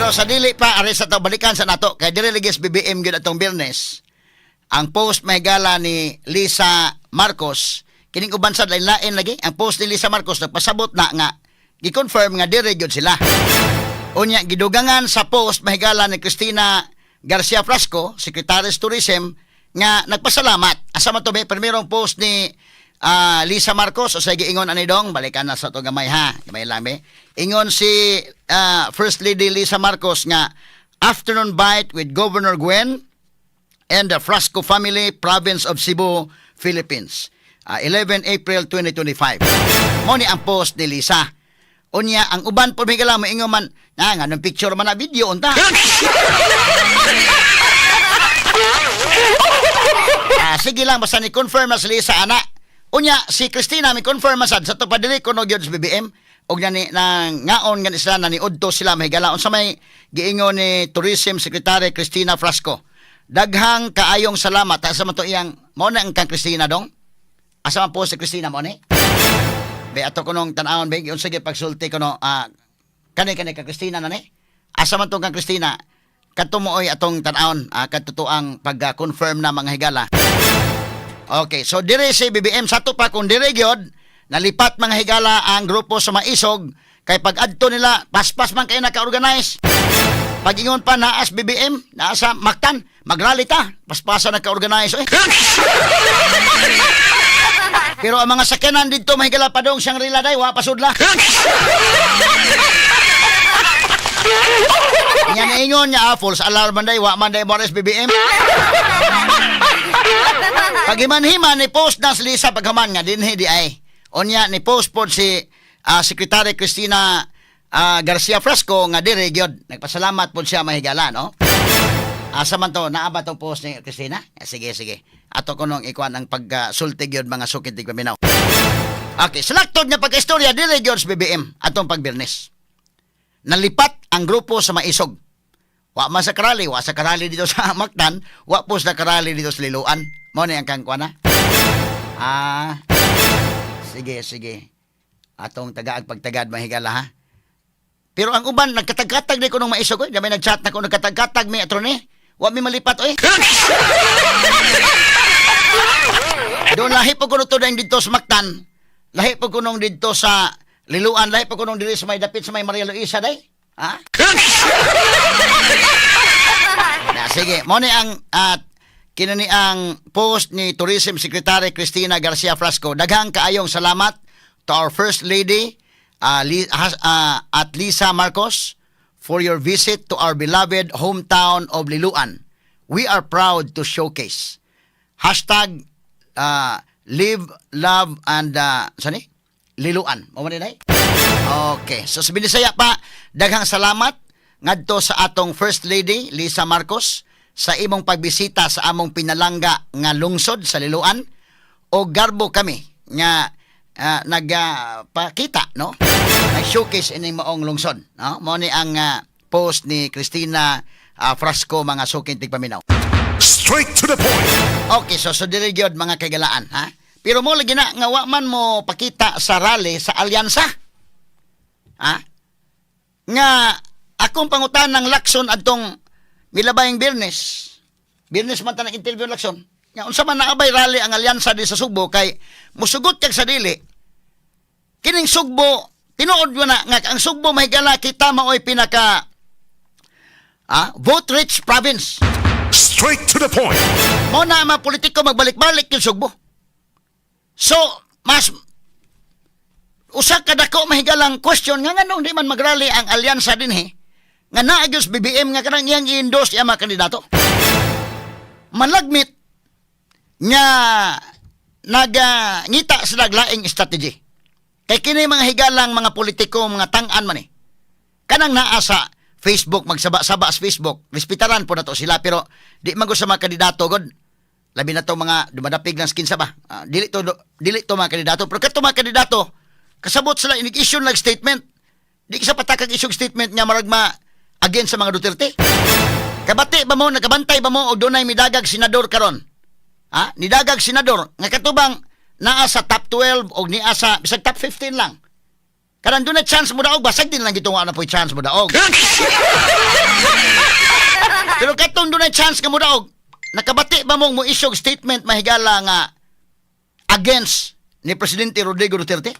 Pero sa dili pa, ari sa to, balikan sa nato. Kay diri lagi sa BBM gyud atong Biyernes. Ang post may gala ni Lisa Marcos, kining uban sa lain-lain lagi. Ang post ni Lisa Marcos nagpasabot na nga gi-confirm nga diri gyud sila. Unya gidugangan sa post mahigala ni Cristina Garcia Frasco, Secretary of Tourism, nga nagpasalamat. Asa man to be primerong post ni Lisa Marcos o sa giingon ani dong, balikan na sa to gamay ha. Gamay lang be. Ingon si First Lady Lisa Marcos nga afternoon bite with Governor Gwen and the Frasco family, province of Cebu, Philippines. 11 April 2025. Mo ni ang post ni Lisa. Unya, ang uban po may mo ingon man, na, nga, nung picture man na video, unta. Sige lang, basta ni confirm na si Lisa, ana. Unya, si Christina, may confirm na sad, sa to padili ko no gyud sa BBM, og na, ni, na ngaon nga ni sila, na ni udto sila, mahigala. Unsa may giingon ni Tourism Secretary Cristina Frasco. Daghang kaayong salamat. Asa man to iyang, mo na ang kang Christina dong? Asa man po si Christina mo ni? Be ato ko nung tan-awon be, unsa gyud pagsulti ko no, kani kani kang Christina na ni? Asa man tong kang Christina? Kadto mo oy atong tan-awon, kadto to ang pag-confirm na mga higala. Okay, so dire si BBM sa pa kung dire gyud nalipat mga higala ang grupo sa Maisog kay pag adto nila paspas man kay naka-organize. Pag ingon pa naas BBM, naa sa Mactan, magrally ta, paspasa naka-organize eh. Pero ang mga sakyanan dito mahigala pa dong Shangri-La day, wa pasudla. Nya niingon niya, false alarm man day, wa man day Boris BBM. Pagimanhiman ni post na si Lisa paghaman nga dinhi di ay. Unya ni post pod si Secretary Cristina Garcia Frasco nga dire gyud. Nagpasalamat pod siya mahigala, no? Asa man to, naa ba tong post ni Cristina? Sige, sige. Ato ko nung ikuan ang pagsulti gyud mga sukid tigpaminaw. Okay, sa laktod nga pagkaistorya dire gyud sa BBM atong pagbirnes. Nalipat ang grupo sa Maisog. Wa man sa karali, wa sa karali dito sa Mactan, wa po sa karali dito sa Liloan. Mo ni ang kang kuana. Sige, sige. Atong tagaag pagtagad mahigala ha. Pero ang uban nagkatag-katag di ko nung maisog oy. Di may nagchat na ko nagkatag-katag mi attorney. Wa mi malipat oy. Doon lahi po kuno to dito sa Mactan. Lahi po kuno dito sa Liloan, lahi po kuno diri sa may dapit sa may Maria Luisa day. Ha? Na, sige, mo ni ang at kinani ang post ni Tourism Secretary Cristina Garcia Frasco. Daghang kaayong salamat to our First Lady at Lisa Marcos for your visit to our beloved hometown of Liloan. We are proud to showcase. Hashtag live, love, and sani? Liloan. Mo man dinay? Okay. So sa Binisaya pa, daghang salamat ngadto sa atong First Lady Lisa Marcos sa imong pagbisita sa among pinalangga nga lungsod sa Liloan o garbo kami nga nagpakita, no, nag-showcase ini maong lungsod, no. Mo ni ang post ni Cristina Frasco mga suking tigpaminaw. Straight to the point. Okay, so dili gyud mga kagalaan ha. Pero mo lagi na nga wa man mo pakita sa rally sa alyansa. Ha? Nga akong pangutan ng Lacson adtong milabayng Biyernes. Biyernes man ta nag-interview Lacson. Nga unsa man naabay rally ang alyansa di sa Sugbo kay musugot kag sa dili. Kining Sugbo tinuod mo na nga ang Sugbo mahigala kita maoy pinaka vote rich province. Straight to the point. Mo na ang mga politiko magbalik-balik yung Sugbo. So, mas usa ka dako mahigalang question nga nganong di man magrally ang alyansa dinhi nga naa gyud sa BBM nga kanang iyang i-endorse iya mga kandidato. Malagmit nga nagangita sa naglaing strategy. Kay kini mga higalang mga politiko mga tang-an man eh. Kanang naa sa Facebook magsaba-saba sa Facebook, respetaran po na to sila pero di man gud sa mga kandidato god. Labi na to mga dumadapig lang skin sa ba. Dili to mga kandidato pero kadto mga kandidato kasabot sila inig-issue lag statement. Di sa patakag issue statement nga marag ma against sa mga Duterte. Kabati ba mo, nakabantay ba mo og dunay midagag senador karon? Ha? Nidagag senador nga katubang naa sa top 12 og niya sa bisag top 15 lang. Kanang dunay chance mo daog, basag din lang gito nga na po'y chance mo daog. na chance nga modaog, nakabati ba mong mo-issue og statement, mahigala, nga against ni Presidente Rodrigo Duterte?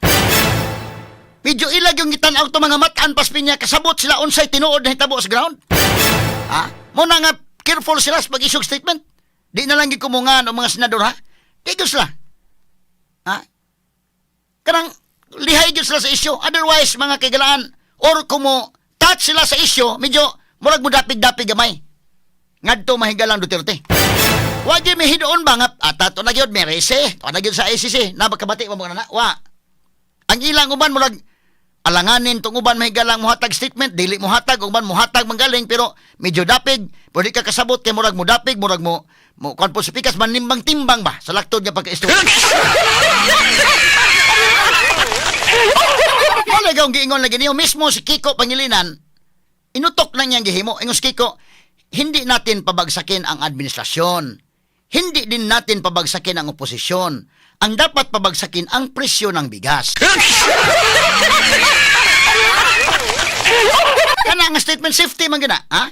Medyo ilag yung gitan-aw to mga matan pas pinya, kasabot sila unsay tinuod na hitabo sa ground. Ha? Mo na nga careful sila sa pag-issue og statement. Di na lang gid kumungan ang mga senador, ha. Di gyud sila. Ha? Kanang lihay gyud sila sa issue. Otherwise, mga kaigalaan, or kumo touch sila sa issue, medyo murag mo dapig-dapig gamay ngadto, mahigalang Duterte. Wa gyud may hinuon ba nga at ato na gyud may rese, to na gyud sa ICC, na makabati mo na wa. Ang ilang uban murag alanganin tong uban, mahigalang, muhatag statement, dili muhatag, uban muhatag manggaling pero medyo dapig, pwede ka kasabot kay murag mo dapig, murag mo mo kuan po sa pikas, manimbang-timbang ba sa laktod nga pagka-istorya. Wala gawng giingon lagi niyo mismo si Kiko Pangilinan, inutok na niyang gihimo. Ingon si Kiko, hindi natin pabagsakin ang administrasyon. Hindi din natin pabagsakin ang oposisyon. Ang dapat pabagsakin ang presyo ng bigas. Kana ang statement safety man gina, ha?